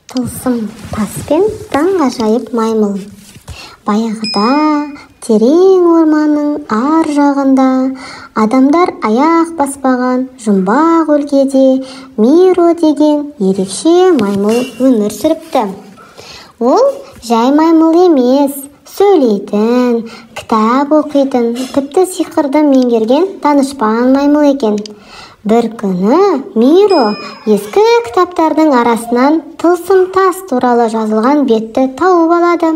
Тылсым тас пен таңғажайып маймыл. Баяғыда терең орманның ар жағында, адамдар аяқ баспаған жұмбақ өлкеде Миро деген ерекше маймыл өмір сүріпті. Ол жай маймыл емес, сөйлейтін, кітап оқитын, тіпті сиқырды меңгерген данышпан маймыл екен. Бір күні Миро ескі кітаптардың арасынан тылсым тас туралы жазылған бетті тауып алады.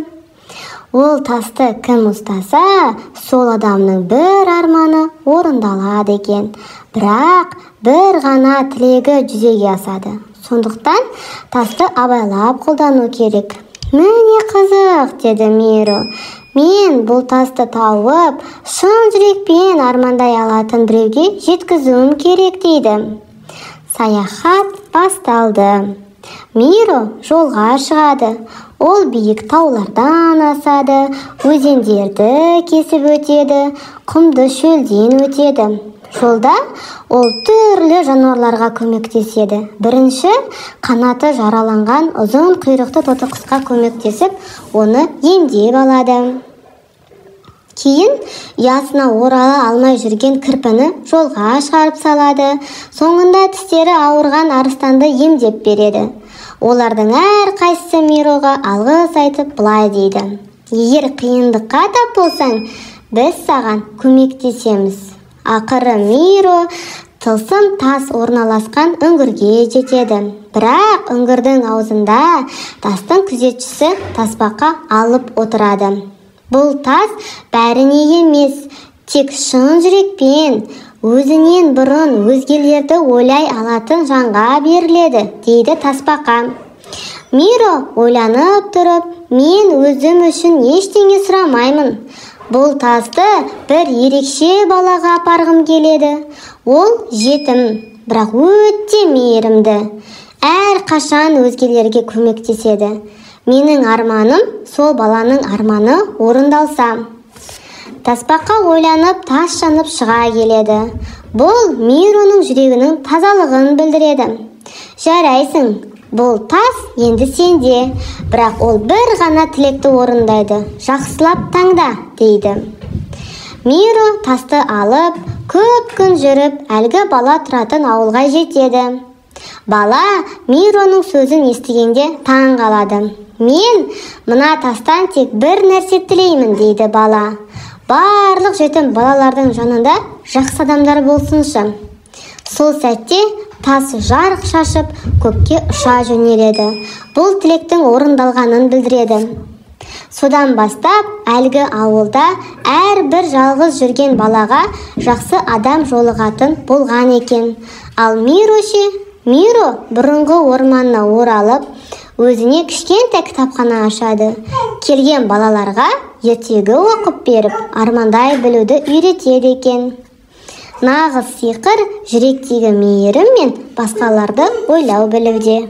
Ол тасты кім ұстаса, сол адамның бір арманы орындалады екен. Бірақ бір ғана тілегі жүзеге асады. Сондықтан тасты абайлап қолдану керек. «Міне қызық, – деді Миро. – Мен бұл тасты тауып, шын жүрекпен армандай алатын біреуге жеткізуім керек», – дейді. Саяхат басталды. Миро жолға шығады. Ол биік таулардан асады, өзендерді кесіп өтеді, құмды шөлден өтеді. Жолда ол түрлі жануарларға көмектеседі. Бірінші қанаты жараланған ұзын құйрықты тотықұсқа көмектесіп, оны емдеп алады. Кейін ұясына орала алмай жүрген кірпіні жолға шығарып салады. Соңында тістері ауырған арыстанды емдеп береді. Олардың әрқайсысы Мироға алғыс айтып, былай дейді: «Егер қиындыққа тап болсаң, біз саған көмектесеміз». Ақыры Миро тылсым тас орналасқан үңгірге жетеді. Бірақ үңгірдің аузында тастың күзетшісі тасбақа алып отырады. «Бұл тас бәріне емес, тек шын жүрекпен, өзінен бұрын өзгелерді ойлай алатын жанға беріледі», – дейді тасбақа. Миро ойланып тұрып: «Мен өзім үшін ештеңе сұрамаймын. Бұл тасты бір ерекше балаға апарғым келеді. Ол жетім, бірақ өте мейірімді, әрқашан өзгелерге көмектеседі. Менің арманым сол баланың арманы орындалса». Тасбақа ойланып, тас жанып шыға келеді. Бұл Мироның жүрегінің тазалығын білдіреді. «Жарайсың, бұл тас енді сенде, бірақ ол бір ғана тілекті орындайды. Жақсылап таңда», – дейді. Миро тасты алып, көп күн жүріп, әлгі бала тұратын ауылға жетеді. Бала Мироның сөзін естігенде таң қалады. «Мен мына тастан тек бір нәрсе тілеймін, – дейді бала. – Барлық жетім балалардың жанында жақсы адамдар болсыншы». Сол сәтте тас жарық шашып, көкке ұша жөнеледі. Бұл тілектің орындалғанын білдіреді. Содан бастап әлгі ауылда әрбір жалғыз жүрген балаға жақсы адам жолығатын болған екен. Ал Миро ше? Миро бұрынғы орманына оралып, өзіне кішкентай кітапхана ашады. Келген балаларға ертегі оқып беріп, армандай білуді үйретеді екен. Нағыз сиқыр жүректегі мейірім мен басқаларды ойлау білуде.